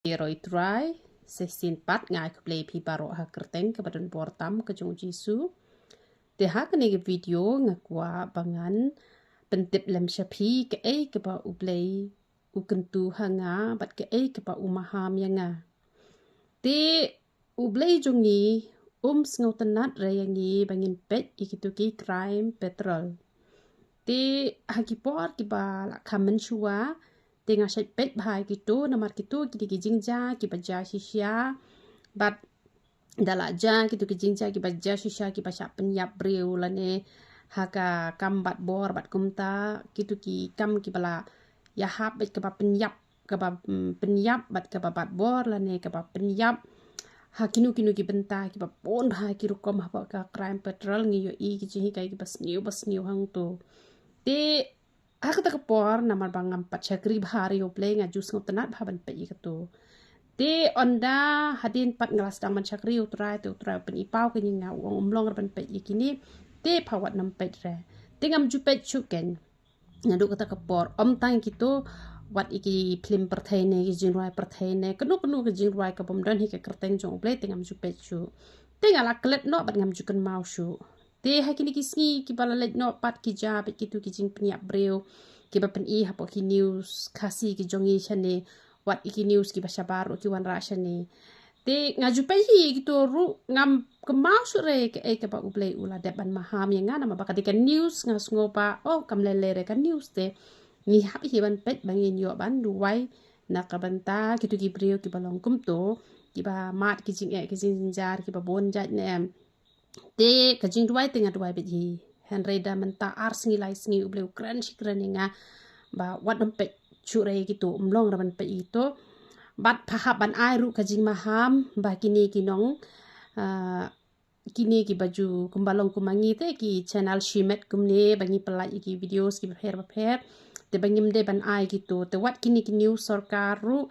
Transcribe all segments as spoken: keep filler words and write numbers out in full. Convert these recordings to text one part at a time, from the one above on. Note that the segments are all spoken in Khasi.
Ïaroh ïa U Trai, sa shisien pat nga ai khublei ïa phi baroh ha ka kyrteng kaba don bor tam ka jong U Jisu. Te ha kane ka video nga kwah ba ngan pyntip lem sha phi kaei kaba U Blei u kyntu ha nga bad kaei kaba u maham ïa nga. Te U Blei jong ngi um sngewtynnad re ïa ngi ba ngin peit ïa kito ki Crime Patrol. Te ha ki por kiba la kham mynshuwa, te nga shait peit bha ïa kito namar kito ki dei ki jingjia kiba jia shisha. Bad da la jia kito ki jingjia kiba jia shisha kiba shah pynïap briew lane ha ka kam bat bor bad kumta, kito ki kam kiba la ïahap bad kaba pynïap, kaba, mm, pynïap bad kaba bat bor lane kaba pynïap ha kino kino ki bynta kiba bun bha ki rukom. Haba ka Crime Patrol ngi ïohi ki jinghikai kiba sniew ba sniew hangto. Te ha kata ka por namar ba ngam pat shakri bha re ïa U Blei, nga ju sngewtynnad bha ban peit ïa kato. Te ynda hadien pat nga la sdang ban shakri ïa U Trai, te U Trai u pyni paw kane ïa nga, u ong ym long re ban peit ïa kine. Te pha wat nym peit re. Te ngam ju peit shuh kein. Naduh kata ka por, ym tang kito, wat ïa ki phlim pyrthei ne, ki jingrwai pyrthei ne, kano kano ki jingrwai kaba ym don hi ka kyrteng jong U Blei, te ngam ju peit shuh. Te nga la klet noh bad ngam ju kynmaw shuh. Te ha kine ki sngi kiba la leit noh pat ki jia bad kito ki jingpynïap briew kiba pyni hapoh ki news Khasi ki jong ngi shane, wat ïa ki news kiba shabar ruh ki wanrah shane. Te nga ju peit hi ïa kito ruh ngam kynmaw shuh re kaei kaba U Blei u la dep ban maham ïa nga namar ba ka dei ka news nga sngew ba, oh, kam lei lei re ka news te. Ngi hap hi ban peit ba ngin ïoh ban duwai na ka bynta kito ki briew kiba long kumto, kiba mad ki jingeh ki jingjynjar kiba bun jait ne em. Te ka jingduwai te nga duwai beit hi. Hynrei da mynta ar sngi lai sngi U Blei u kren shi kren ïa nga ba wat nym peit shuh re ïa kito, ym long re ban peit ïa kito. Bad pha hap ban ai ruh ka jingmaham ba kine ki nong, ah, kine kiba ju kumba long kumba ngi te ki channel shimet kumne ba ngi pyllait ïa ki videos kiba pher ba pher. Te ba ngim dei ban ai kito. Te wat kine ki news sorkar ruh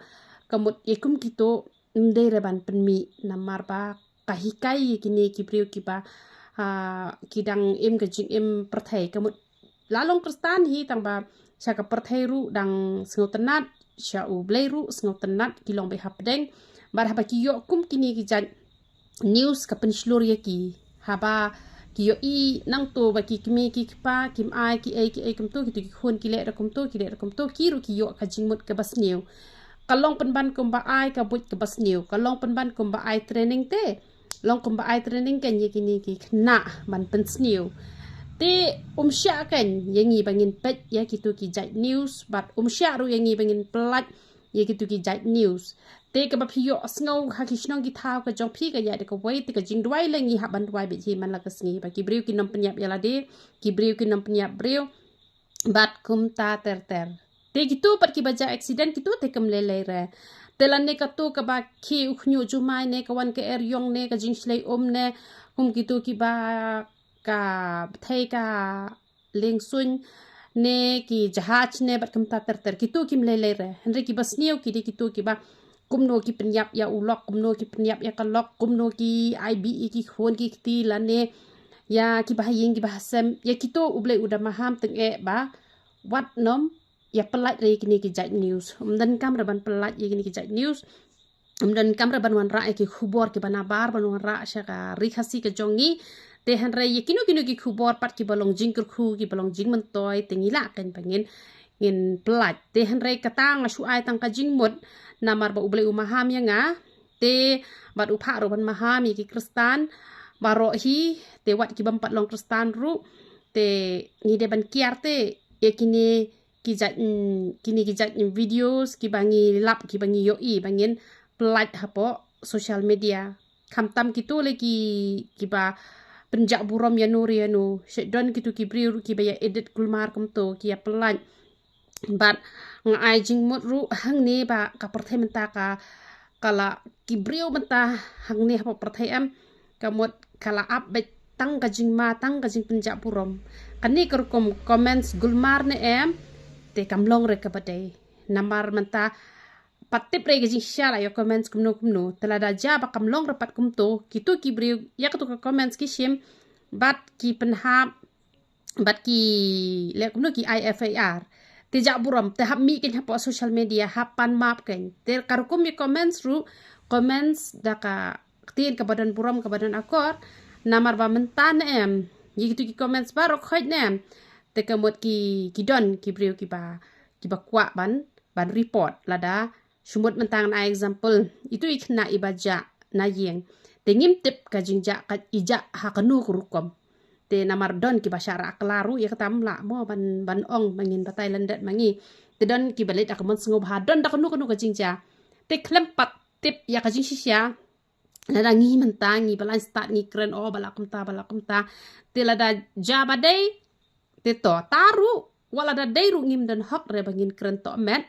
ka mut ïa kum kito ym dei re ban pynmih namar ba ka hikai ïa kine ki briew kiba, ah, ki dang im ka jingim pyrthei, ka mut la long Khristan hi tang ba sha ka pyrthei ruh dang sngewtynnad, sha U Blei ruh sngewtynnad, ki long beit hapdeng. Bad haba ki ïoh kum kine ki jait news ka pynshlur ïa ki. Haba ki ïohi nangto ba ki kmie ki kpa kim ai kiei kiei kumto, kito ki khun ki leh re kumto, ki leh re kumto, ki ruh ki ïoh ka jingmut kaba sniew. Ka long pynban kumba ai ka buit kaba sniew, ka long pynban kumba ai training te. Long kumba ai training kein ïa kine ki khynnah ban pynsniew. Te um shah kein ïa ngi ba ngin peit ïa kito ki jait news, bad um shah ruh ïa ngi ba ngin pyllait ïa kito ki jait news. Te kaba phi ïohsngew ha ki shnong ki thaw ka jong phi ka ïaid da kawei, te ka jingduwai lei ngi hap ban duwai beit hi man la ka sngi ba ki briew kin nym pynïap ïa lade, ki briew kin nym pynïap briew. Bad kumta ter ter. Te kito pat kiba jia accident kito te kam lei lei re. Te lane kato kaba khie u khñiuh jumai ne, ka wan ka er ïong ne, ka jingshlei um ne, kum kito kiba ka bthei ka lieng suiñ ne, ki jahaj ne, bad kumta ter ter. Kito kim lei lei re. Hynrei kiba sniew ki dei kito kiba kumno ki pynïap ïa u lok, kumno ki pynïap ïa ka lok, kumno ki ai bih ïa ki khun ki kti lane ïa kiba ha ïing kiba ha sem. Ïa kito U Blei u da maham, tang eh ba wat nym ïa pyllait re ïa kine ki jait news. Um donkam re ban pyllait ïa kine ki jait news. Um donkam re ban wanrah ïa ki khubor kiba nabar ban wanrah sha ka Ri Khasi ka jong ngi. Te hynrei ïa kino kino ki khubor pat kiba long jingkyrkhu, kiba long jingmyntoi, te ngi lah kein ba ngin, ngin pyllait. Te hynrei kata nga shu ai tang ka jingmut namar ba U Blei u maham ïa nga. Te bad u phah ruh ban maham ïa ki Khristan baroh hi, te wat ki bym pat long Khristan ruh. Te ngi dei ban kiar te ïa kine ki jait, mm, kine ki jait, mm, videos kiba ngi lap, kiba ngi ïohi ba ngin pyllait hapoh social media. Khamtam kito le ki, kiba pynjah burom ïano re ïano. Shet don kito ki briew ruh kiba ïa edit kulmar kumto, ki ïa pyllait. Bad nga ai jingmut ruh hangne ba ka pyrthei mynta ka, ka la ki briew mynta hangne hapoh pyrthei em, ka mut ka la ap beit tang ka jingma, tang ka jingpynjah burom. Kane ka rukom comments gulmar ne em, te kam long re kaba dei. Namar mynta pat tip re ka jingshisha la ïoh comments kumno kumno. Te lada jia ba kam long re pat kumto, kito ki briew ïa kato ka comments ki shim bad ki pynhap bad ki leh kumno, ki ai F I R. Te jah burom, te hap mih kein hapoh social media, hap pan map kein. Te ka rukom ïa comments ruh, comments da ka ktien kaba don burom, kaba don akor, namar ba mynta ne em, ïa kitu ki comments baroh khoit ne em, te ka mut ki, ki don ki briew kiba, kiba kwah ban, ban report lada, shu mut mynta ngan ai example, itu i khynnah iba jah na ïing. Te ngim tip ka jingjah ka i jah ha kano ka rukom. Te namar don kiba shah rah kylla ruh ïa kata, ym lah mo ban, ban ong ba ngin batai lyndet ma ngi. Te don kiba leit da ka mon sngewbha, don da kano kano ka jingjia. Te khlem pat tip ïa ka jingshisha. Lada ngi mynta ngi ba lain stad ngi kren, oh, ba lah kumta, ba lah kumta. Te lada jia ba dei, te to, ta ruh, wat lada dei ruh ngim don hok re ba ngin kren tohmet.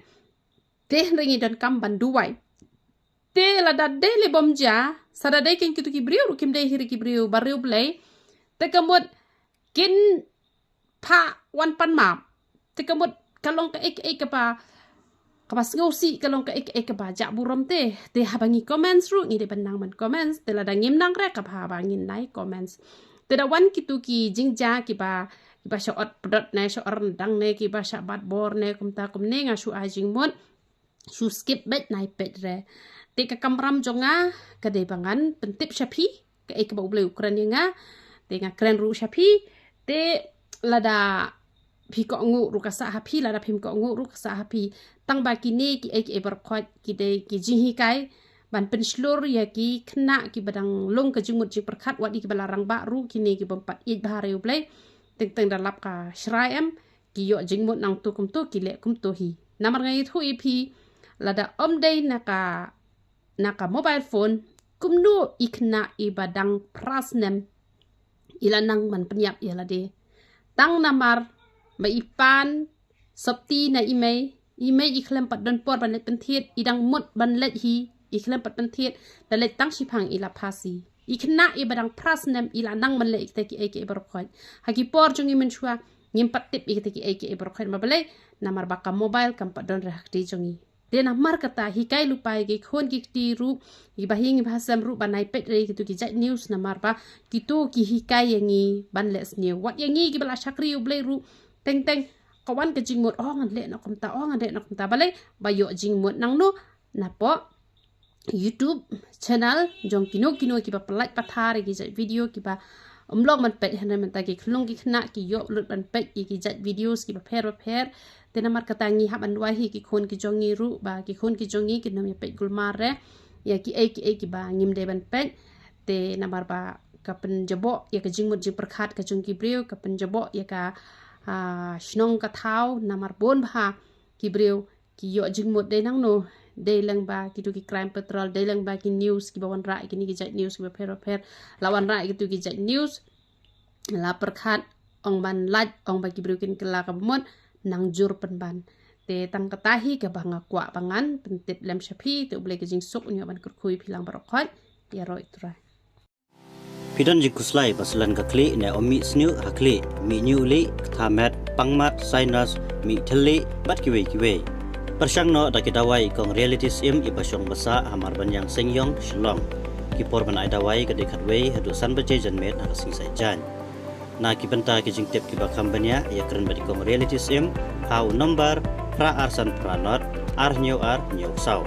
Te hynrei ngi donkam ban duwai. Te lada dei lei bym jia, sa da dei kein kitu ki briew ruh kim dei hi re ki briew bariewblei. Te ka mut kin phah wan pan map. Te ka mut ka long kaei kaei kaba, kaba sngewsih, ka long kaei kaei kaba jah burom te. Te haba ngi comments ruh ngi dei ban nang ban comments. Te lada ngim nang re, kaba haba ngin nai comments. Te da wan kitu ki jingjia kiba, kiba shah ot pdot ne, shah ot ryndang ne, kiba shah bat bor ne, kumta kumne, nga shu ai jingmut, shu skip beit, nai peit re. Te ka kamram jong nga ka dei ba ngan pyntip sha phi kaei kaba U Blei u kren ïa nga. Te nga kren ruh sha phi. Te lada phi kohnguh ruh ka sah ha phi, lada phim kohnguh ruh ka sah ha phi. Tang ba kine kiei kiei baroh khoit ki dei ki jinghikai ban pynshlur ïa ki khynnah kiba dang long ka jingmut jingpyrkhat, wat ïa kiba la rangbah ruh, kine kibym pat ïeit bha ha U Blei. Teng teng da lap ka shrai em, ki ïoh jingmut nangtu kumtu, ki leh kumtu hi. Namar nga ïathuh ïa phi, lada ym dei na ka, na ka mobile phone, kumno i khynnah iba dang phra snem i la nang ban pynïap ïa lade. Tang namar ba i pan sopti na i mei, i mei i khlem pat don por ban leit pynthied, i dang mut ban leit hi, i khlem pat pynthied, da leit tang shiphang i la phasi. I khynnah iba dang phra snem i la nang ban leh ïa kita kiei kiei baroh khoit. Ha ki por jong ngi mynshuwa ngim pat tip ïa kita kiei kiei baroh khoit, namar balei? Namar ba ka mobile kam pat don re ha kti jong ngi. Te namar kata hikai lypa ïa ki khun ki kti ruh, ïa ki bahaïing baha sem ruh, ban nai peit re ïa kitu ki jait news, namar ba kitu ki hikai ïa ngi ban leh sniew. Wat ïa ngi kiba la shakri U Blei ruh, teng teng ka wan ka jingmut, oh, ngan leh noh kumta, oh, ngan leh noh kumta. Balei? Ba ïoh jingmut nangno? Napoh YouTube channel jong kino kino kiba pyllait pathar ïa ki jait video kiba ym long ban peit, hynrei mynta ki khyllung ki khynnah ki ïoh lut ban peit ïa ki jait videos kiba pher ba pher. Te namar kata ngi hap ban duwai hi ki khun ki jong ngi ruh, ba ki khun ki jong ngi kin ym ïa peit gulmar re ïa kiei kiei kiba ngim dei ban peit. Te namar ba ka pynjaboh ïa ka jingmut jingpyrkhat ka jong ki briew, ka pynjaboh ïa ka, ah, shnong ka thaw, namar bun bha ki briew ki ïoh jingmut. Dei nangno? Dei lyngba kitu ki crime patrol, dei lyngba ki news kiba wanrah, kine ki jait news kiba pher ba pher. La wanrah kitu ki jait news, la pyrkhat, ong ban lait, ong ba ki briew kin kylla kaba mut, nang jur pynban. Te tang kata hi kaba nga kwah ba ngan pyntip lem sha phi, te U Blei ka jingsuk un ïoh ban kyrkhu ïa phi lang baroh khoit. Ïaroh ïa U Trai. Phi don jingkhuslai ba slen ka khlieh ne ym mih sniew ha khlieh, mih ñiuh lieh, ktha met, pang mat, sinus, mih thylliej bad kiwei kiwei. Pyrshang noh da ki dawai kong Reality Syiem iba shong ba sah ha Marbaniang Seingiong, Shillong. Ki por ban ai dawai ka dei khatwei haduh san baje janmiet ha ka sngi Saitjaiñ. Na ki bynta ki jingtip kiba kham bniah, ïakren bad i kong Reality Syiem ha u nombar phra ar san phra nod ar hynñiew ar hynñiew saw.